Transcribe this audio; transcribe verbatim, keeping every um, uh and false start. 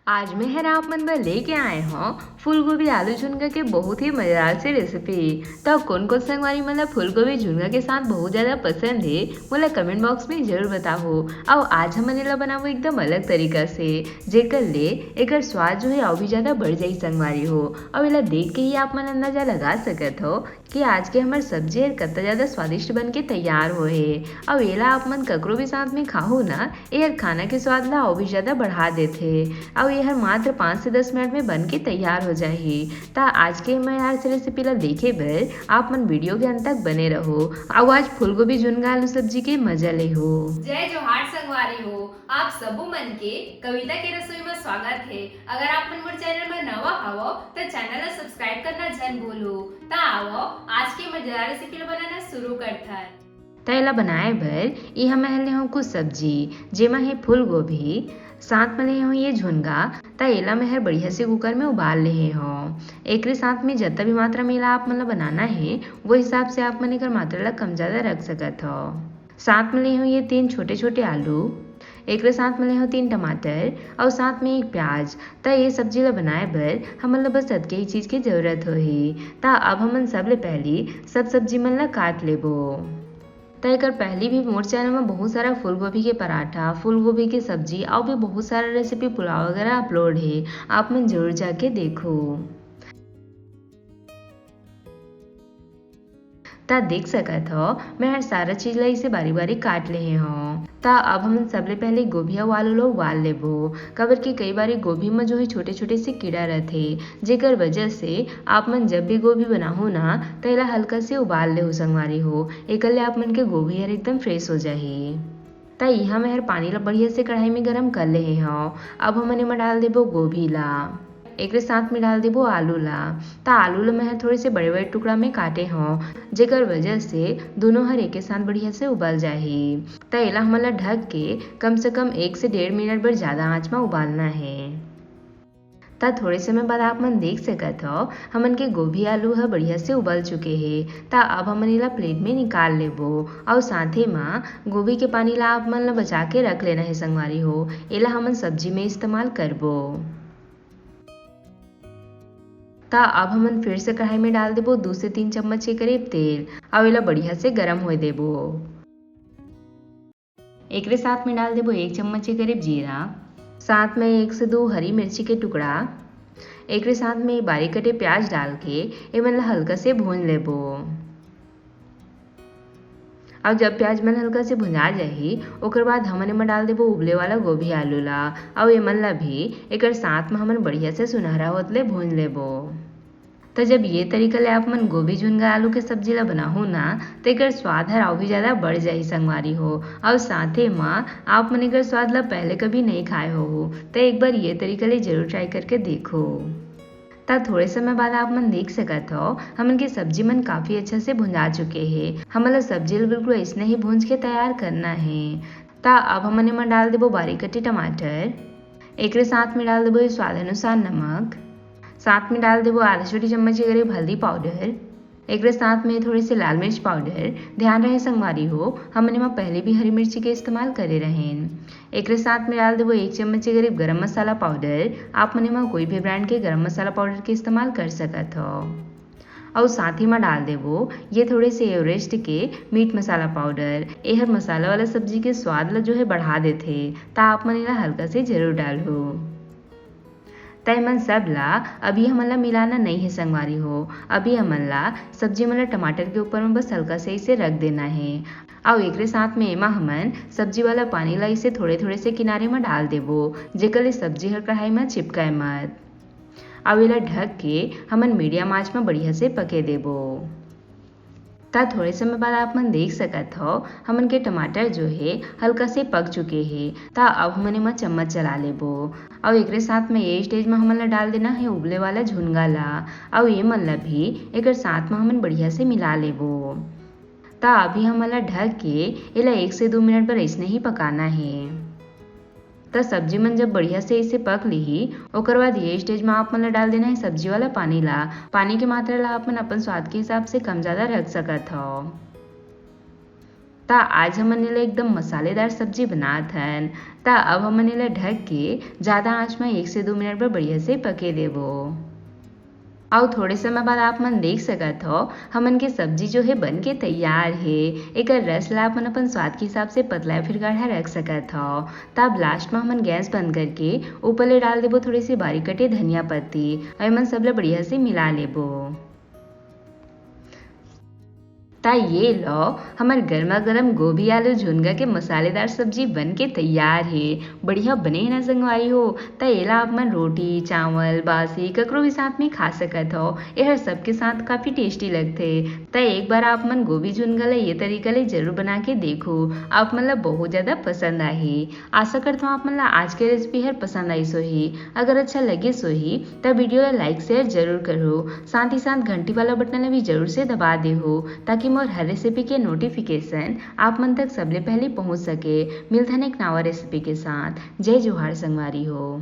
आज मैं हर आप मन बर लेके आए हौं फूलगोभी आलू झुनगा के बहुत ही मजेदार से रेसिपी। त कोन कोन संगवारी मन ला फूलगोभी झुनगा के साथ बहुत ज्यादा पसंद हे, मोला कमेंट बॉक्स में जरूर बताहू। अउ आज हमन एला बनाबो एकदम अलग तरीका से, जेकर ले एकर स्वाद जो है अउ भी ज्यादा बढ़ जाही संगवारी हो। अउ एला देख के ही आप मन अंदाजा लगा सकत हो कि आज के हमर सब्जी हर कत्ता ज्यादा स्वादिष्ट बन के तैयार होए हे। अउ एला आप मन ककरो भी साथ में खाहू ना, ए हर खाना के स्वाद ला अउ भी ज्यादा बढ़ा देथे। अउ ए हर मात्र पाँच से दस मिनट में बन के तैयार हो जाही। त आज के मजेदार से रेसिपी ला देखे बर आप मन वीडियो के अंत तक बने रहो। अउ आज फूलगोभी झुनगा आलू सब्जी के मजा लेहू। जय जोहार संगवारी हो, आप सबो मन के कविता के रसोई में स्वागत है। अगर आप मन मोर चैनल में नवा हवो त चैनल ला सब्सक्राइब करना झन भूलू। त आवो आज के मजेदार रेसिपी ला बनाना शुरू करथन। त एला बनाए बर इहाँ मैं ले हूँ कुछ सब्जी, जेमा हे फूलगोभी, साथ में ले हूँ ये झुनगा। त एला मैं हर बढ़िया से कुकर में उबाल लेहे हूँ। एकरे साथ में जतना भी मात्रा में एला आप मन ला बनाना हे, वो हिसाब से आप मन एकर मात्रा ला कम ज्यादा रख सकत हो। साथ में ले हूँ ये तीन छोटे-छोटे आलू, एकरे साथ में ले हूँ तीन टमाटर अउ साथ में एक प्याज। त ये सब्जी ला बनाए बर हमन ला बस अतके ही चीज के जरूरत होही। त अब हमन सबले पहली सब सब्जी मन ला काट लेबो। त एकर पहली भी मोर चैनल में बहुत सारा फूलगोभी के पराठा, फूलगोभी के सब्जी अउ भी बहुत सारा रेसिपी पुलाव वगैरह अपलोड हे, आप मन जरूर जाके देखो। त देख सकत हो, मैं हर सारा चीज ला इसे बारीक-बारीक काट लेहे हौं। त अब हमन सबले पहले गोभी अउ आलू ला उबाल लेबो, काबर कि कई बारी गोभी म जो है छोटे-छोटे से कीड़ा रथे, जेकर वजह से आप मन जब भी गोभी बनाहू ना, त एला हल्का से उबाल लेहू संगवारी हो, एकर ले आप मन के गोभी हर एकदम फ्रेश हो जाही। त इहाँ मैं हर पानी ला बढ़िया से कढ़ाई में गरम कर लेहे हौं। अब हमन एमा डाल देबो गोभी ला, एकरे साथ में डाल देबो आलू ला। त आलू ला मैं हर थोड़े से बड़े-बड़े टुकड़ा में काटे हौं, जेकर वजह से दोनों हर एके साथ बढ़िया से उबल जाही। त एला हमन ला ढक के कम से कम एक से डेढ़ मिनट बर ज्यादा आंच में उबालना हे। त थोड़े समय बाद आप मन देख सकत हो, हमन के गोभी आलू ह बढ़िया से उबल चुके हे। त अब हमन एला प्लेट में निकाल लेबो अउ साथे म गोभी के पानी ला आप मन ला बचा के रख लेना हे संगवारी हो, एला हमन सब्जी में इस्तेमाल करबो। त अब हमन फिर से कढ़ाई में डाल देबो दू से तीन चम्मच के करीब तेल अउ एला बढ़िया से गरम होए देबो। एकरे साथ में डाल देबो एक चम्मच के करीब जीरा, साथ में एक से दो हरी मिर्ची के टुकड़ा, एकरे साथ में बारीक कटे प्याज डाल के एमन ला हल्का से भून लेबो। अब जब प्याज मन हल्का से भुंजा जाही, ओकर बाद हमन एमा डाल देबो उबले वाला गोभी आलू ला, अउ एमन ला भी एकर साथ में हमन बढ़िया से सुनहरा होत ले भून लेबो। त जब ये तरीका ले आप मन गोभी झुनगा आलू के सब्जी ला बनाहू ना, त एकर स्वाद हर अउ भी ज्यादा बढ़ जाही संगवारी हो। अउ साथे म आप मन एकर स्वाद ला पहले कभी नहीं खाए होहू, त एक बार ये तरीका ले जरूर ट्राई करके देखो। त थोड़े समय बाद आप मन देख सकत हो, हमन के सब्जी मन काफी अच्छा से भुंजा चुके हे। हमन ला सब्जी ला बिल्कुल अइसने ही भूंज के तैयार करना हे। त अब हमन एमा डाल देबो बारीक कटे टमाटर, एकरे साथ में डाल देबो ये स्वाद अनुसार नमक, साथ में डाल देबो आधा छोटी चम्मच के करीब हल्दी पाउडर, एकरे साथ में थोड़े से लाल मिर्च पाउडर। ध्यान रहे संगवारी हो, हमन एमा पहले भी हरी मिर्ची के इस्तेमाल करे रहेन। एकरे साथ में डाल देबो एक चम्मच के करीब गरम मसाला पाउडर। आप मन एमा कोई भी ब्रांड के गरम मसाला पाउडर के इस्तेमाल कर सकत हो। अउ साथ ही में डाल देबो ये थोड़े से एवरेस्ट के मीट मसाला पाउडर। एहर मसाला वाला सब्जी के स्वाद ला जो है बढ़ा देथे, त आप मन एला हल्का से जरूर डालहू। त एमन सब ला अभी हमन ला मिलाना नइ हे संगवारी हो। अभी हमन ला सब्जी मन ला टमाटर के ऊपर में बस हल्का से इसे रख देना हे। अउ एकरे साथ में एमा हमन सब्जी वाला पानी ला इसे थोड़े-थोड़े से किनारे म डाल देबो, जेकर ले सब्जी हर कढ़ाई म चिपकाए मत। अउ एला ढक के हमन मीडियम आंच म बढ़िया से पके देबो। त थोड़े समय बाद आप मन देख सकत हो, हमन के टमाटर जो हे हल्का से पक चुके हे। त अब हमन एमा चम्मच चला लेबो। अउ एकरे साथ में ये स्टेज म हमन ला डाल देना हे उबले वाला झुनगा ला। अउ ये मन ला भी एकर साथ म हमन बढ़िया से मिला लेबो। त अभी हमन ला ढक के एला एक से दो मिनट बर अइसने ही पकाना हे। त सब्जी मन जब बढ़िया से इसे पक लिही, ओकर बाद ये स्टेज म आप मन ला डाल देना हे सब्जी वाला पानी ला। पानी के मात्रा ला आप मन अपन स्वाद के हिसाब से कम ज्यादा रख सकत हो। त त आज हमन एला एकदम मसालेदार सब्जी बनात हन। त अब हमन एला ढक के जादा आंच म एक से दो मिनट बर बढ़िया से पके देबो। अउ थोड़े समय बाद आप मन देख सकत हव, हमन के सब्जी जो हे बन के तैयार हे। एकर रस ला आप मन अपन स्वाद के हिसाब से पतला या फिर गाढ़ा रख सकत हव। तब लास्ट म हमन गैस बंद करके ऊपर ले डाल देबो थोड़ी सी बारीक कटे धनिया पत्ती, अउ एमन सब ला बढ़िया से मिला लेबो। त ये लो, हमर गर्मा गर्म गोभी आलू झुनगा के मसालेदार सब्जी बन के तैयार हे। बढ़िया बने हे ना संगवारी हो? त एला आप मन रोटी, चावल, बासी ककरो भी साथ में खा सकत हव। एहर सबके साथ काफी टेस्टी लगथे। त एक बार आप मन गोभी झुनगा ला ये तरीका ले जरूर बना के देखो, आप मन ला बहुत ज्यादा पसंद आही। आशा करत हव आप मन ला आज के रेसिपी हर पसंद आइस होही। अगर अच्छा लगिस होही त वीडियो ला लाइक शेयर जरूर करहू, साथ ही साथ घंटी वाला बटन ला भी जरूर से दबा देहू, ताकि मोर हर रेसिपी के नोटिफिकेशन आप मन तक सबले पहले पहुंच सके। मिलथन एक नवा रेसिपी के साथ। जय जोहार संगवारी हो।